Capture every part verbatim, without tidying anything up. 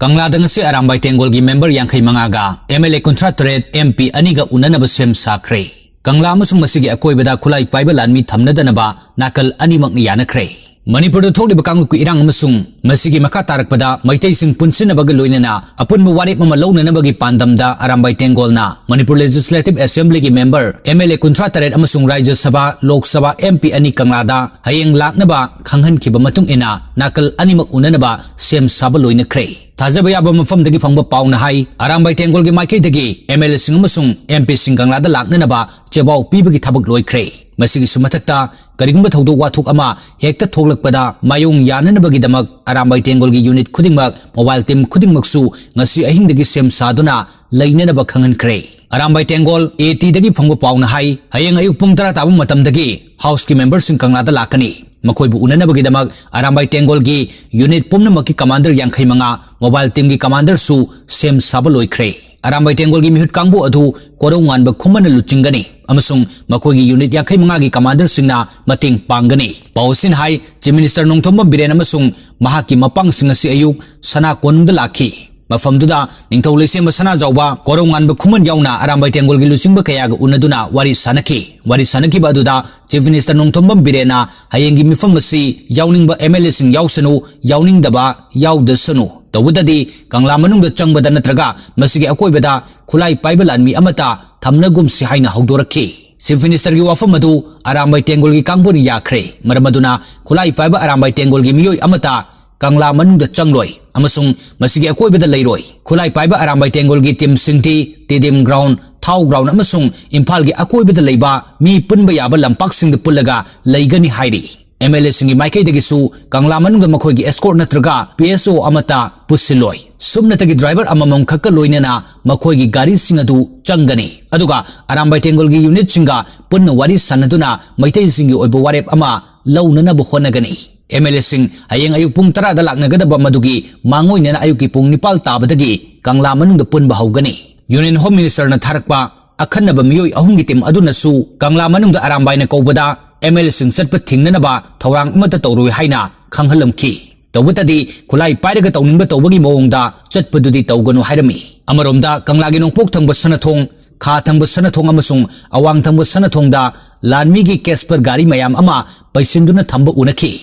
ꯀꯪꯂꯥꯗ ꯉꯁꯤ ꯑꯔꯥꯝꯕꯥꯏ ꯇꯦꯡꯒꯣꯜꯒꯤ ꯃꯦꯝꯕꯔ ꯌꯥꯡꯈꯩ ꯃꯉꯥꯒ ꯑꯦꯝ ꯑꯦꯜ ꯑꯦ ꯀꯨꯟꯊ꯭ꯔꯥ ꯇꯔꯦꯠ, ꯑꯦꯝ ꯄꯤ ꯑꯅꯤꯒ ꯎꯅꯅꯕ ꯁꯦꯝ ꯁꯥꯈ꯭ꯔꯦ꯫ ꯀꯪꯂꯥ ꯑꯃꯁꯨꯡ ꯃꯁꯤꯒꯤ ꯑꯀꯣꯏꯕꯗ ꯈꯨꯠꯂꯥꯏ ꯄꯥꯏꯕ ꯂꯥꯟꯃꯤ ꯊꯝꯅꯗꯅꯕ ꯅꯥꯀꯜ ꯑꯅꯤꯃꯛꯅ ꯌꯥꯅꯈ꯭ꯔꯦ꯫ ꯃꯅꯤꯄꯨꯔꯗ ꯊꯣꯛꯂꯤꯕ ꯀꯥꯡꯂꯨꯞꯀꯤ ꯏꯔꯥꯡ ꯑꯃꯁꯨꯡ ꯃꯁꯤꯒꯤ ꯃꯈꯥ ꯇꯥꯔꯛꯄꯗ ꯃꯩꯇꯩꯁꯤꯡ ꯄꯨꯟꯁꯤꯟꯅꯕꯒ ꯂꯣꯏꯅꯅ ꯑꯄꯨꯟꯕ ꯋꯥꯔꯦꯞ ꯑꯃ ꯂꯧꯅꯅꯕꯒꯤ ꯄꯥꯟꯗꯝꯗ ꯑꯔꯥꯝꯕꯥꯏ ꯇꯦꯡꯒꯣꯜꯅ ꯃꯅꯤꯄꯨꯔ ꯂꯦꯖꯤꯁꯂꯦꯇꯤꯚ ꯑꯦꯁꯦꯝꯕ꯭ꯂꯤꯒꯤ ꯃꯦꯝꯕꯔ, ꯑꯦꯝ ꯑꯦꯜ ꯑꯦ ꯀꯨꯟꯊ꯭ꯔꯥ ꯇꯔꯦꯠ ꯑꯃꯁꯨꯡ ꯔꯥꯖ꯭ꯌ ꯁꯚꯥ, ꯂꯣꯛ ꯁꯚꯥ, ꯑꯦꯝ ꯄꯤ ꯑꯅꯤ ꯀꯪꯂꯥꯗ ꯍꯌꯦꯡ ꯂꯥꯛꯅꯕ ꯈꯪꯍꯟꯈꯤꯕ ꯃꯇꯨꯡ ꯏꯟꯅ ꯅꯥꯀꯜ ꯑꯅꯤꯃꯛ ꯎꯅꯅꯕ ꯁꯦꯝ ꯁꯥꯕ ꯂꯣꯏꯅꯈ꯭ꯔꯦ꯫ ꯊꯥꯖꯕ ꯌꯥꯕ ꯃꯐꯝꯗꯒꯤ ꯐꯪꯕ ꯄꯥꯎꯅ ꯍꯥꯏ, ꯑꯔꯥꯝꯕꯥꯏ ꯇꯦꯡꯒꯣꯜꯒꯤ ꯃꯥꯏꯀꯩꯗꯒꯤ ꯑꯦꯝ ꯑꯦꯜ ꯑꯦꯁꯤꯡ ꯑꯃꯁꯨꯡ ꯑꯦꯝ ꯄꯤꯁꯤꯡ ꯀꯪꯂꯥꯗ ꯂꯥꯛꯅꯅꯕ ꯆꯦꯕꯥꯎ ꯄꯤꯕꯒꯤ ꯊꯕꯛ ꯂꯣꯏꯈ꯭ꯔꯦ꯫ ꯃꯁꯤꯒꯤꯁꯨ ꯃꯊꯛꯇ ꯀꯔꯤꯒꯨꯝꯕ ꯊꯧꯗꯣꯛ ꯋꯥꯊꯣꯛ ꯑꯃ ꯍꯦꯛꯇ ꯊꯣꯛꯂꯛꯄꯗ ꯃꯥꯌꯣꯡ ꯌꯥꯅꯅꯕꯒꯤꯗꯃꯛ ꯑꯔꯥꯝꯕꯥꯏ ꯇꯦꯡꯒꯣꯜꯒꯤ ꯌꯨꯅꯤꯠ ꯈꯨꯗꯤꯡꯃꯛ, ꯃꯣꯕꯥꯏꯜ ꯇꯤꯝ ꯈꯨꯗꯤꯡꯃꯛꯁꯨ ꯉꯁꯤ ꯑꯍꯤꯡꯗꯒꯤ ꯁꯦꯝ ꯁꯥꯗꯨꯅ ꯂꯩꯅꯅꯕ ꯈꯪꯍꯟꯈ꯭ꯔꯦ꯫ ꯑꯔꯥꯝꯕꯥꯏ ꯇꯦꯡꯒꯣꯜ ꯑꯦ ꯇꯤꯗꯒꯤ ꯐꯪꯕ ꯄꯥꯎꯅ ꯍꯥꯏ, ꯍꯌꯦꯡ ꯑꯌꯨꯛ ꯄꯨꯡ ꯇꯔꯥ ꯇꯥꯕ ꯃꯇꯝꯗꯒꯤ ꯍꯥꯎꯁꯀꯤ ꯃꯦꯝꯕꯔꯁꯤꯡ ꯀꯪꯂꯥꯗ ꯂꯥꯛꯀꯅꯤ꯫ ꯃꯈꯣꯏꯕꯨ ꯎꯅꯅꯕꯒꯤꯗꯃꯛ ꯑꯔꯥꯝꯕꯥꯏ ꯇꯦꯡꯒꯣꯜꯒꯤ ꯌꯨꯅꯤꯠ ꯄꯨꯝꯅꯃꯛꯀꯤ ꯀꯃꯥꯟꯗꯔ ꯌꯥꯡꯈꯩ ꯃꯉꯥ, ꯃꯣꯕꯥꯏꯜ ꯇꯤꯝꯒꯤ ꯀꯃꯥꯟꯗꯔꯁꯨ ꯁꯦꯝ ꯁꯥꯕ ꯂꯣꯏꯈ꯭ꯔꯦ꯫ ꯑꯔꯥꯝꯕꯥꯏ ꯇꯦꯡꯒꯣꯜꯒꯤ ꯃꯤꯍꯨꯠ ꯀꯥꯡꯕꯨ ꯑꯗꯨ ꯀꯣꯔꯧꯉꯥꯟꯕ ꯈꯨꯃꯟꯅ ꯂꯨꯆꯤꯡꯒꯅꯤ ꯑꯃꯁꯨꯡ ꯃꯈꯣꯏꯒꯤ ꯌꯨꯅꯤꯠ ꯌꯥꯡꯈꯩ ꯃꯉꯥꯒꯤ ꯀꯃꯥꯟꯗꯔꯁꯤꯡꯅ ꯃꯇꯦꯡ ꯄꯥꯡꯒꯅꯤ꯫ ꯄꯥꯎꯁꯤꯡꯅ ꯍꯥꯏ, ꯆꯤꯐ ꯃꯤꯅꯤꯁꯇꯔ ꯅꯣꯡꯊꯣꯝꯕꯝ ꯕꯤꯔꯦꯟ ꯑꯃꯁꯨꯡ ꯃꯍꯥꯛꯀꯤ ꯃꯄꯥꯡꯁꯤꯡ ꯉꯁꯤ ꯑꯌꯨꯛ ꯁꯅꯥ ꯀꯣꯅꯨꯡꯗ ꯂꯥꯛꯈꯤ꯫ ꯃꯐꯝꯗꯨꯗ ꯅꯤꯡꯊꯧ ꯂꯩꯁꯦꯝꯕ ꯁꯅꯥꯖꯥꯎꯕ, ꯀꯣꯔꯧꯉꯥꯟꯕ ꯈꯨꯃꯟ ꯌꯥꯎꯅ ꯑꯔꯥꯝꯕꯥꯏ ꯇꯦꯡꯒꯣꯜꯒꯤ ꯂꯨꯆꯤꯡꯕ ꯀꯌꯥꯒ ꯎꯅꯗꯨꯅ ꯋꯥꯔꯤ ꯁꯥꯅꯈꯤ꯫ ꯋꯥꯔꯤ ꯁꯥꯅꯈꯤꯕ ꯑꯗꯨꯗ ꯆꯤꯐ ꯃꯤꯅꯤꯁꯇꯔ ꯅꯣꯡꯊꯣꯝꯕꯝ ꯕꯤꯔꯦꯟꯅ ꯍꯌꯦꯡꯒꯤ ꯃꯤꯐꯝ ꯑꯁꯤ ꯌꯥꯎꯅꯤꯡꯕ ꯑꯦꯝ ꯑꯦꯜ ꯑꯦꯁꯤꯡ ꯌꯥꯎꯁꯅꯨ, ꯌꯥꯎꯅꯤꯡꯗꯕ ꯌꯥꯎꯗꯁꯅꯨ, ꯇꯧꯕꯇꯗꯤ ꯀꯪꯂꯥ ꯃꯅꯨꯡꯗ ꯆꯪꯕꯗ ꯅꯠꯇ꯭ꯔꯒ ꯃꯁꯤꯒꯤ ꯑꯀꯣꯏꯕꯗ ꯈꯨꯠꯂꯥꯏ ꯄꯥꯏꯕ ꯂꯥꯟꯃꯤ ꯑꯃꯠꯇ ꯊꯝꯅꯒꯨꯝꯁꯤ ꯍꯥꯏꯅ ꯍꯧꯗꯣꯔꯛꯈꯤ꯫ ꯆꯤꯐ ꯃꯤꯅꯤꯁꯇꯔꯒꯤ ꯋꯥꯐꯝ ꯑꯗꯨ ꯑꯔꯥꯝꯕꯥꯏ ꯇꯦꯡꯒꯣꯜꯒꯤ ꯀꯥꯡꯕꯨꯅ ꯌꯥꯈ꯭ꯔꯦ꯫ ꯃꯔꯝ ꯑꯗꯨꯅ ꯈꯨꯠꯂꯥꯏ ꯄꯥꯏꯕ ꯑꯔꯥꯝꯕꯥꯏ ꯇꯦꯡꯒꯣꯜꯒꯤ ꯃꯤꯑꯣꯏ ꯑꯃꯠꯇ ꯀꯪꯂꯥ ꯃꯅꯨꯡꯗ ꯆꯪꯂꯣꯏ ꯑꯃꯁꯨꯡ ꯃꯁꯤꯒꯤ ꯑꯀꯣꯏꯕꯗ ꯂꯩꯔꯣꯏ꯫ ꯈꯨꯠꯂꯥꯏ ꯄꯥꯏꯕ ꯑꯔꯥꯝꯕꯥꯏ ꯇꯦꯡꯒꯣꯜꯒꯤ ꯇꯤꯝꯁꯤꯡꯗꯤ ꯇꯦꯗꯤꯝ ꯒ꯭ꯔꯥꯎꯟ, ꯊꯥꯎ ꯒ꯭ꯔꯥꯎꯟ ꯑꯃꯁꯨꯡ ꯏꯝꯐꯥꯜꯒꯤ ꯑꯀꯣꯏꯕꯗ ꯂꯩꯕ ꯃꯤ ꯄꯨꯟꯕ ꯌꯥꯕ ꯂꯝꯄꯥꯛꯁꯤꯡꯗ ꯄꯨꯜꯂꯒ ꯂꯩꯒꯅꯤ ꯍꯥꯏꯔꯤ꯫ ꯑꯦꯝ ꯑꯦꯜ ꯑꯦꯁꯤꯡꯒꯤ ꯃꯥꯏꯀꯩꯗꯒꯤꯁꯨ ꯀꯪꯂꯥ ꯃꯅꯨꯡꯗ ꯃꯈꯣꯏꯒꯤ ꯑꯦꯁꯀꯣꯔꯠ ꯅꯠꯇ꯭ꯔꯒ ꯄꯤ ꯑꯦꯁ ꯑꯣ ꯑꯃꯠꯇ ꯄꯨꯁꯤꯜꯂꯣꯏ꯫ ꯁꯨꯞꯅꯇꯒꯤ ꯗ꯭ꯔꯥꯏꯚꯔ ꯑꯃꯃꯝ ꯈꯛꯀ ꯂꯣꯏꯅꯅ ꯃꯈꯣꯏꯒꯤ ꯒꯥꯔꯤꯁꯤꯡ ꯑꯗꯨ ꯆꯪꯒꯅꯤ꯫ ꯑꯗꯨꯒ ꯑꯔꯥꯝꯕꯥꯏ ꯇꯦꯡꯒꯣꯜꯒꯤ ꯌꯨꯅꯤꯠꯁꯤꯡꯒ ꯄꯨꯟꯅ ꯋꯥꯔꯤ ꯁꯥꯟꯅꯗꯨꯅ ꯃꯩꯇꯩꯁꯤꯡꯒꯤ ꯑꯣꯏꯕ ꯋꯥꯔꯦꯞ ꯑꯃ ꯂꯧꯅꯅꯕ ꯍꯣꯠꯅꯒꯅꯤ꯫ ꯑꯦꯝ ꯑꯦꯜ ꯑꯦꯁꯤꯡ ꯍꯌꯦꯡ ꯑꯌꯨꯛ ꯄꯨꯡ ꯇꯔꯥꯗ ꯂꯥꯛꯅꯒꯗꯕ ꯃꯗꯨꯒꯤ ꯃꯥꯡꯑꯣꯏꯅꯅ ꯑꯌꯨꯛꯀꯤ ꯄꯨꯡ ꯅꯤꯄꯥꯜ ꯇꯥꯕꯗꯒꯤ ꯀꯪꯂꯥ ꯃꯅꯨꯡꯗ ꯄꯨꯟꯕ ꯍꯧꯒꯅꯤ꯫ ꯌꯨꯅꯤꯌꯟ ꯍꯣꯝ ꯃꯤꯅꯤꯁꯇꯔꯅ ꯊꯥꯔꯛꯄ ꯑꯈꯟꯅꯕ ꯃꯤꯑꯣꯏ ꯑꯍꯨꯝꯒꯤ ꯇꯤꯝ ꯑꯗꯨꯅꯁꯨ ꯀꯪꯂꯥ ꯃꯅꯨꯡꯗ ꯑꯔꯥꯝꯕꯥꯏꯅ ꯀꯧꯕꯗ ꯑꯦꯝ ꯑꯦꯜ ꯑꯦꯁꯤꯡ ꯆꯠꯄ ꯊꯤꯡꯅꯅꯕ ꯊꯧꯔꯥꯡ ꯑꯃꯠꯇ ꯇꯧꯔꯣꯏ ꯍꯥꯏꯅ ꯈꯪꯍꯜꯂꯝꯈꯤ꯫ ꯇꯧꯕꯇꯗꯤ ꯈꯨꯠꯂꯥꯏ ꯄꯥꯏꯔꯒ ꯇꯧꯅꯤꯡꯕ ꯇꯧꯕꯒꯤ ꯃꯑꯣꯡꯗ ꯆꯠꯄꯗꯨꯗꯤ ꯇꯧꯒꯅꯨ ꯍꯥꯏꯔꯝꯃꯤ꯫ ꯑꯃꯔꯣꯝꯗ ꯀꯪꯂꯥꯒꯤ ꯅꯣꯡꯄꯣꯛ ꯊꯪꯕ ꯁꯅꯊꯣꯡ, ꯈꯥ ꯊꯪꯕ ꯁꯅꯊꯣꯡ ꯑꯃꯁꯨꯡ ꯑꯋꯥꯡ ꯊꯪꯕ ꯁꯅꯊꯣꯡꯗ ꯂꯥꯟꯃꯤꯒꯤ ꯀꯦꯁꯄꯔ ꯒꯥꯔꯤ ꯃꯌꯥꯝ ꯑꯃ ꯄꯩꯁꯤꯟꯗꯨꯅ ꯊꯝꯕ ꯎꯅꯈꯤ꯫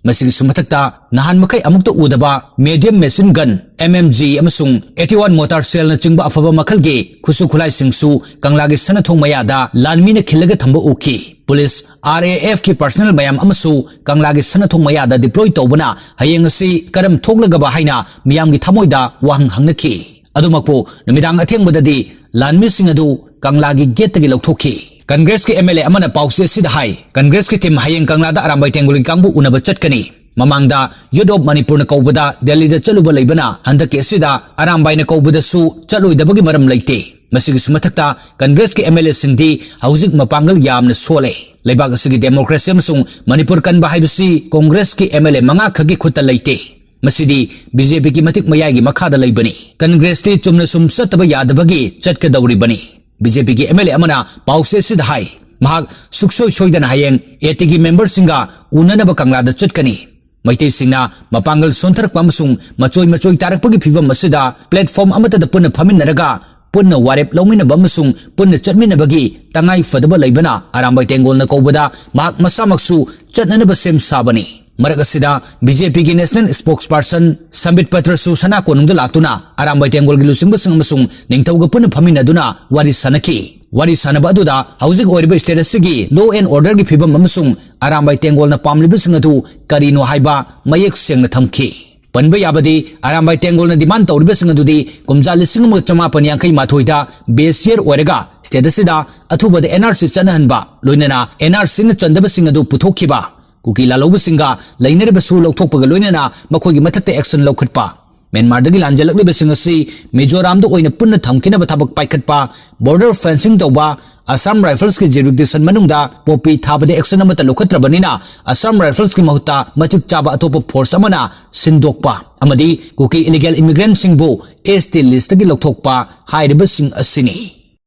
ꯃꯁꯤꯒꯤꯁꯨ ꯃꯊꯛꯇ ꯅꯍꯥꯟ ꯃꯈꯩ ꯑꯃꯨꯛꯇ ꯎꯗꯕ medium machine gun, M M G, ꯑꯃꯁꯨꯡ eighty one mortar shellꯅꯆꯤꯡꯕ ꯑꯐꯕ ꯃꯈꯜꯒꯤ ꯈꯨꯠꯁꯨ ꯈꯨꯠꯂꯥꯏꯁꯤꯡꯁꯨ ꯀꯪꯂꯥꯒꯤ ꯁꯅꯊꯣꯡ ꯃꯌꯥꯗ ꯂꯥꯟꯃꯤꯅ ꯈꯤꯜꯂꯒ ꯊꯝꯕ ꯎꯈꯤ꯫ ꯄꯨꯂꯤꯁ, R A F ꯀꯤ personnel ꯃꯌꯥꯝ ꯑꯃꯁꯨ ꯀꯪꯂꯥꯒꯤ ꯁꯅꯊꯣꯡ ꯃꯌꯥꯗ deploy ꯇꯧꯕꯅ ꯍꯌꯦꯡ ꯑꯁꯤ ꯀꯔꯝ ꯊꯣꯛꯂꯒꯕ ꯍꯥꯏꯅ ꯃꯤꯌꯥꯝꯒꯤ ꯊꯃꯣꯏꯗ ꯋꯥꯍꯪ ꯍꯪꯅꯈꯤ꯫ ꯑꯗꯨꯃꯛꯄꯨ ꯅꯨꯃꯤꯗꯥꯡ ꯑꯊꯦꯡꯕꯗꯗꯤ ꯂꯥꯟꯃꯤꯁꯤꯡ ꯑꯗꯨ ꯀꯪꯂꯥꯒꯤ gateꯇꯒꯤ ꯂꯧꯊꯣꯛꯈꯤ꯫ ꯀꯪꯒ꯭ꯔꯦꯁꯀꯤ M L A ꯑꯃꯅ ꯄꯥꯎꯆꯦ ꯑꯁꯤꯗ ꯍꯥꯏ, ꯀꯪꯒ꯭ꯔꯦꯁꯀꯤ team ꯍꯌꯦꯡ ꯀꯪꯂꯥꯗ ꯑꯔꯥꯝꯕꯥꯏ ꯇꯦꯡꯒꯣꯜꯒꯤ ꯀꯥꯡꯕꯨ ꯎꯅꯕ ꯆꯠꯀꯅꯤ꯫ ꯃꯃꯥꯡꯗ Youth of ꯃꯅꯤꯄꯨꯔꯅ ꯀꯧꯕꯗ ꯗꯦꯜꯂꯤꯗ ꯆꯠꯂꯨꯕ ꯂꯩꯕꯅ ꯍꯟꯗꯛꯀꯤ ꯑꯁꯤꯗ ꯑꯔꯥꯝꯕꯥꯏꯅ ꯀꯧꯕꯗꯁꯨ ꯆꯠꯂꯣꯏꯗꯕꯒꯤ ꯃꯔꯝ ꯂꯩꯇꯦ꯫ ꯃꯁꯤꯒꯤꯁꯨ ꯃꯊꯛꯇ ꯀꯪꯒ꯭ꯔꯦꯁꯀꯤ M L Aꯁꯤꯡꯗꯤ ꯍꯧꯖꯤꯛ ꯃꯄꯥꯡꯒꯜ ꯌꯥꯝꯅ ꯁꯣꯜꯂꯦ꯫ ꯂꯩꯕꯥꯛ ꯑꯁꯤꯒꯤ democracy ꯑꯃꯁꯨꯡ ꯃꯅꯤꯄꯨꯔ ꯀꯟꯕ ꯍꯥꯏꯕꯁꯤ ꯀꯪꯒ꯭ꯔꯦꯁꯀꯤ M L A ꯃꯉꯥ ꯈꯛꯀꯤ ꯈꯨꯠꯇ ꯂꯩꯇꯦ꯫ ꯃꯁꯤꯗꯤ B J Pꯒꯤ ꯃꯇꯤꯛ ꯃꯌꯥꯏꯒꯤ ꯃꯈꯥꯗ ꯂꯩꯕꯅꯤ꯫ ꯀꯪꯒ꯭ꯔꯦꯁꯇꯤ ꯆꯨꯝꯅ ꯁꯨꯝ ꯆꯠꯇꯕ ꯌꯥꯗꯕꯒꯤ ꯆꯠꯀꯗꯧꯔꯤꯕꯅꯤ꯫ B J Pꯒꯤ M L A ꯑꯃꯅ ꯄꯥꯎꯆꯦ ꯑꯁꯤꯗ ꯍꯥꯏ, ꯃꯍꯥꯛ ꯁꯨꯛꯁꯣꯏ ꯁꯣꯏꯗꯅ ꯍꯌꯦꯡ ATꯒꯤ memberꯁꯤꯡꯒ ꯎꯅꯅꯕ ꯀꯪꯂꯥꯗ ꯆꯠꯀꯅꯤ꯫ ꯃꯩꯇꯩꯁꯤꯡꯅ ꯃꯄꯥꯡꯒꯜ ꯁꯣꯟꯊꯔꯛꯄ ꯑꯃꯁꯨꯡ ꯃꯆꯣꯏ ꯃꯆꯣꯏ ꯇꯥꯔꯛꯄꯒꯤ ꯐꯤꯚꯝ ꯑꯁꯤꯗ platform ꯑꯃꯠꯇꯗ ꯄꯨꯟꯅ ꯐꯝꯃꯤꯟꯅꯔꯒ ꯄꯨꯟꯅ ꯋꯥꯔꯦꯞ ꯂꯧꯃꯤꯟꯅꯕ ꯑꯃꯁꯨꯡ ꯄꯨꯟꯅ ꯆꯠꯃꯤꯟꯅꯕꯒꯤ ꯇꯉꯥꯏ ꯐꯗꯕ ꯂꯩꯕꯅ ꯑꯔꯥꯝꯕꯥꯏ ꯇꯦꯡꯒꯣꯜꯅ ꯀꯧꯕꯗ ꯃꯍꯥꯛ ꯃꯁꯥꯃꯛꯁꯨ ꯆꯠꯅꯅꯕ ꯁꯦꯝ ꯁꯥꯕꯅꯤ꯫ ꯃꯔꯛ ꯑꯁꯤꯗ B J Pꯒꯤ national spokesperson ꯁꯝꯕꯤꯠ ꯄꯇ꯭ꯔꯁꯨ ꯁꯅꯥ ꯀꯣꯅꯨꯡꯗ ꯂꯥꯛꯇꯨꯅ ꯑꯔꯥꯝꯕꯥꯏ ꯇꯦꯡꯒꯣꯜꯒꯤ ꯂꯨꯆꯤꯡꯕꯁꯤꯡ ꯑꯃꯁꯨꯡ ꯅꯤꯡꯊꯧꯒ ꯄꯨꯟꯅ ꯐꯝꯃꯤꯟꯅꯗꯨꯅ ꯋꯥꯔꯤ ꯁꯥꯅꯈꯤ꯫ ꯋꯥꯔꯤ ꯁꯥꯅꯕ ꯑꯗꯨꯗ ꯍꯧꯖꯤꯛ ꯑꯣꯏꯔꯤꯕ state ꯑꯁꯤꯒꯤ law and orderꯒꯤ ꯐꯤꯕꯝ ꯑꯃꯁꯨꯡ ꯑꯔꯥꯝꯕꯥꯏ ꯇꯦꯡꯒꯣꯜꯅ ꯄꯥꯝꯂꯤꯕꯁꯤꯡ ꯑꯗꯨ ꯀꯔꯤꯅꯣ ꯍꯥꯏꯕ ꯃꯌꯦꯛ ꯁꯦꯡꯅ ꯊꯝꯈꯤ꯫ ꯄꯟꯕ ꯌꯥꯕꯗꯤ, ꯑꯔꯥꯝꯕꯥꯏ ꯇꯦꯡꯒꯣꯜꯅ demand ꯇꯧꯔꯤꯕꯁꯤꯡ ꯑꯗꯨꯗꯤ ꯀꯨꯝꯖꯥ ꯂꯤꯁꯤꯡ ꯑꯃꯒ ꯆꯃꯥꯄꯟ ꯌꯥꯡꯈꯩ ꯃꯥꯊꯣꯏꯗ base year ꯑꯣꯏꯔꯒ state ꯑꯁꯤꯗ ꯑꯊꯨꯕꯗ N R C ꯆꯠꯅꯍꯟꯕ, ꯂꯣꯏꯅꯅ N R Cꯅ ꯆꯟꯗꯕꯁꯤꯡ ꯑꯗꯨ ꯄꯨꯊꯣꯛꯈꯤꯕ, ꯀꯨꯀꯤ ꯂꯥꯜꯍꯧꯕꯁꯤꯡꯒ ꯂꯩꯅꯔꯤꯕ ꯁꯨ ꯂꯧꯊꯣꯛꯄꯒ ꯂꯣꯏꯅꯅ ꯃꯈꯣꯏꯒꯤ ꯃꯊꯛꯇ action ꯂꯧꯈꯠꯄ, ꯃ꯭ꯌꯥꯟꯃꯥꯔꯗꯒꯤ ꯂꯥꯟꯖꯦꯜꯂꯛꯂꯤꯕꯁꯤꯡ ꯑꯁꯤ ꯃꯤꯖꯣꯔꯥꯝꯗ ꯑꯣꯏꯅ ꯄꯨꯟꯅ ꯊꯝꯈꯤꯅꯕ ꯊꯕꯛ ꯄꯥꯏꯈꯠꯄ, border fencing ꯇꯧꯕ, Assam Riflesꯀꯤ jurisdiction ꯃꯅꯨꯡꯗ poppy ꯊꯥꯕꯗ action ꯑꯃꯠꯇ ꯂꯧꯈꯠꯇ꯭ꯔꯕꯅꯤꯅ Assam Riflesꯀꯤ ꯃꯍꯨꯠꯇ ꯃꯇꯤꯛ ꯆꯥꯕ ꯑꯇꯣꯞꯄ force ꯑꯃꯅ ꯁꯤꯟꯗꯣꯛꯄ ꯑꯃꯗꯤ ꯀꯨꯀꯤ illegal immigrantꯁꯤꯡꯕꯨ S T listꯇꯒꯤ ꯂꯧꯊꯣꯛꯄ ꯍꯥꯏꯔꯤꯕꯁꯤꯡ ꯑꯁꯤꯅꯤ꯫